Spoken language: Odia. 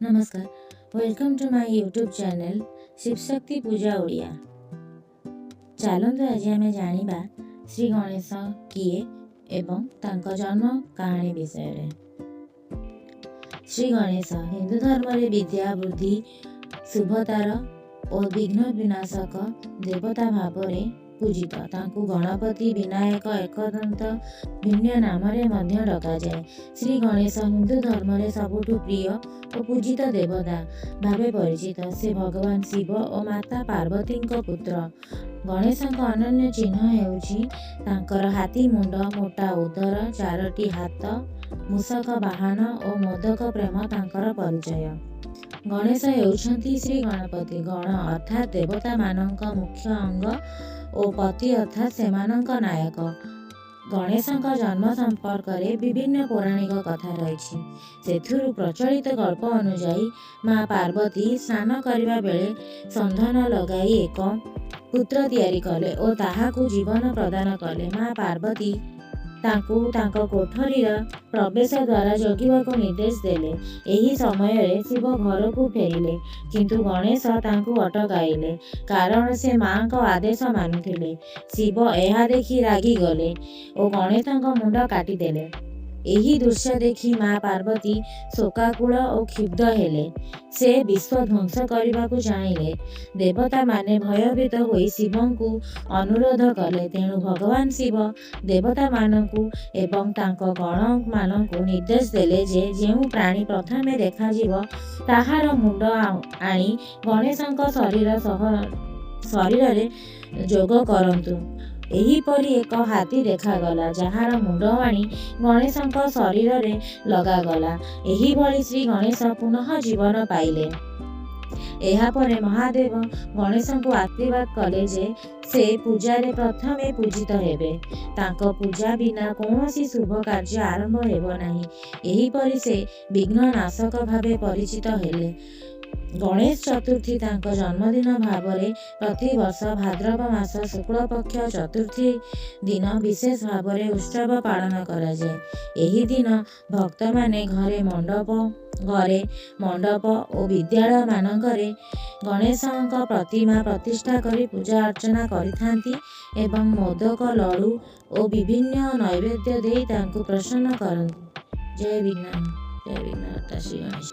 ନମସ୍କାର, welcome to my YouTube channel Shivshakti Puja Odia. ଚାଲନ୍ତୁ, ଆଜି ଆମେ ଜାଣିବା ଶ୍ରୀ ଗଣେଶ କିଏ ଏବଂ ତାଙ୍କ ଜନ୍ମ କାହାଣୀ ବିଷୟରେ। ଶ୍ରୀ ଗଣେଶ ହିନ୍ଦୁ ଧର୍ମରେ ବିଦ୍ୟା, ବୁଦ୍ଧି, ଶୁଭତାର ଓ ବିଘ୍ନ ବିନାଶକ ଦେବତା ଭାବରେ ପୂଜିତ। ତାଙ୍କୁ ଗଣପତି, ବିନାୟକ, ଏକଦନ୍ତ ଭିନ୍ନ ନାମରେ ମଧ୍ୟ ଡକାଯାଏ। ଶ୍ରୀ ଗଣେଶ ହିନ୍ଦୁ ଧର୍ମରେ ସବୁଠୁ ପ୍ରିୟ ଓ ପୂଜିତ ଦେବତା ଭାବେ ପରିଚିତ। ସେ ଭଗବାନ ଶିବ ଓ ମାତା ପାର୍ବତୀଙ୍କ ପୁତ୍ର। ଗଣେଶଙ୍କ ଅନନ୍ୟ ଚିହ୍ନ ହେଉଛି ତାଙ୍କର ହାତୀ ମୁଣ୍ଡ, ମୋଟା ଉଦର, ଚାରୋଟି ହାତ, ମୂଷକ ବାହନ ଓ ମୋଦକ ପ୍ରେମ ତାଙ୍କର ପରିଚୟ। ଗଣେଶ ହେଉଛନ୍ତି ଶ୍ରୀ ଗଣପତି। ଗଣ ଅର୍ଥାତ୍ ଦେବତାମାନଙ୍କ ମୁଖ୍ୟ ଅଙ୍ଗ ଓ ପତି ଅର୍ଥାତ୍ ସେମାନଙ୍କ ନାୟକ। ଗଣେଶଙ୍କ ଜନ୍ମ ସମ୍ପର୍କରେ ବିଭିନ୍ନ ପୌରାଣିକ କଥା ରହିଛି। ସେଥିରୁ ପ୍ରଚଳିତ ଗଳ୍ପ ଅନୁଯାୟୀ, ମା ପାର୍ବତୀ ସ୍ନାନ କରିବା ବେଳେ ଚନ୍ଦନ ଲଗାଇ ଏକ ପୁତ୍ର ତିଆରି କଲେ ଓ ତାହାକୁ ଜୀବନ ପ୍ରଦାନ କଲେ। ମା ପାର୍ବତୀ ତାଙ୍କୁ ତାଙ୍କ କୋଠରୀର ପ୍ରବେଶ ଦ୍ୱାର ଜଗିବାକୁ ନିର୍ଦ୍ଦେଶ ଦେଲେ। ଏହି ସମୟରେ ଶିବ ଘରକୁ ଫେରିଲେ, କିନ୍ତୁ ଗଣେଶ ତାଙ୍କୁ ଅଟକାଇଲେ, କାରଣ ସେ ମାଙ୍କ ଆଦେଶ ମାନୁଥିଲେ। ଶିବ ଏହା ଦେଖି ରାଗିଗଲେ ଓ ଗଣେଶଙ୍କ ମୁଣ୍ଡ କାଟିଦେଲେ। ଏହି ଦୃଶ୍ୟ ଦେଖି ମା ପାର୍ବତୀ ଶୋକାକୁଳ ଓ କ୍ଷୁବ୍ଧ ହେଲେ। ସେ ବିଶ୍ୱ ଧ୍ୱଂସ କରିବାକୁ ଚାହିଁଲେ। ଦେବତାମାନେ ଭୟଭୀତ ହୋଇ ଶିବଙ୍କୁ ଅନୁରୋଧ କଲେ। ତେଣୁ ଭଗବାନ ଶିବ ଦେବତାମାନଙ୍କୁ ଏବଂ ତାଙ୍କ ଗଣମାନଙ୍କୁ ନିର୍ଦ୍ଦେଶ ଦେଲେ ଯେ ଯେଉଁ ପ୍ରାଣୀ ପ୍ରଥମେ ଦେଖାଯିବ, ତାହାର ମୁଣ୍ଡ ଆଣି ଗଣେଶଙ୍କ ଶରୀରରେ ଯୋଗ କରନ୍ତୁ। ଏହିପରି ଏକ ହାତୀ ଦେଖାଗଲା, ଯାହାର ମୁଣ୍ଡ ଆଣି ଗଣେଶଙ୍କ ଶରୀରରେ ଲଗାଗଲା। ଏହିଭଳି ଶ୍ରୀ ଗଣେଶ ପୁନଃ ଜୀବନ ପାଇଲେ। ଏହାପରେ ମହାଦେବ ଗଣେଶଙ୍କୁ ଆଶୀର୍ବାଦ କଲେ ଯେ ସେ ପୂଜାରେ ପ୍ରଥମେ ପୂଜିତ ହେବେ। ତାଙ୍କ ପୂଜା ବିନା କୌଣସି ଶୁଭ କାର୍ଯ୍ୟ ଆରମ୍ଭ ହେବ ନାହିଁ। ଏହିପରି ସେ ବିଘ୍ନ ନାଶକ ଭାବେ ପରିଚିତ ହେଲେ। ଗଣେଶ ଚତୁର୍ଥୀ ତାଙ୍କ ଜନ୍ମଦିନ ଭାବରେ ପ୍ରତିବର୍ଷ ଭାଦ୍ରବ ମାସ ଶୁକ୍ଳପକ୍ଷ ଚତୁର୍ଥୀ ଦିନ ବିଶେଷ ଭାବରେ ଉତ୍ସବ ପାଳନ କରାଯାଏ। ଏହି ଦିନ ଭକ୍ତମାନେ ଘରେ ମଣ୍ଡପ ଓ ବିଦ୍ୟାଳୟମାନଙ୍କରେ ଗଣେଶଙ୍କ ପ୍ରତିମା ପ୍ରତିଷ୍ଠା କରି ପୂଜା ଅର୍ଚ୍ଚନା କରିଥାନ୍ତି ଏବଂ ମୋଦକ, ଲଡ଼ୁ ଓ ବିଭିନ୍ନ ନୈବେଦ୍ୟ ଦେଇ ତାଙ୍କୁ ପ୍ରସନ୍ନ କରନ୍ତି। ଜୟ ବିଘ୍ନ ଜୟ ବିଘ୍ନହର୍ତ୍ତା ଶ୍ରୀ ଗଣେଶ।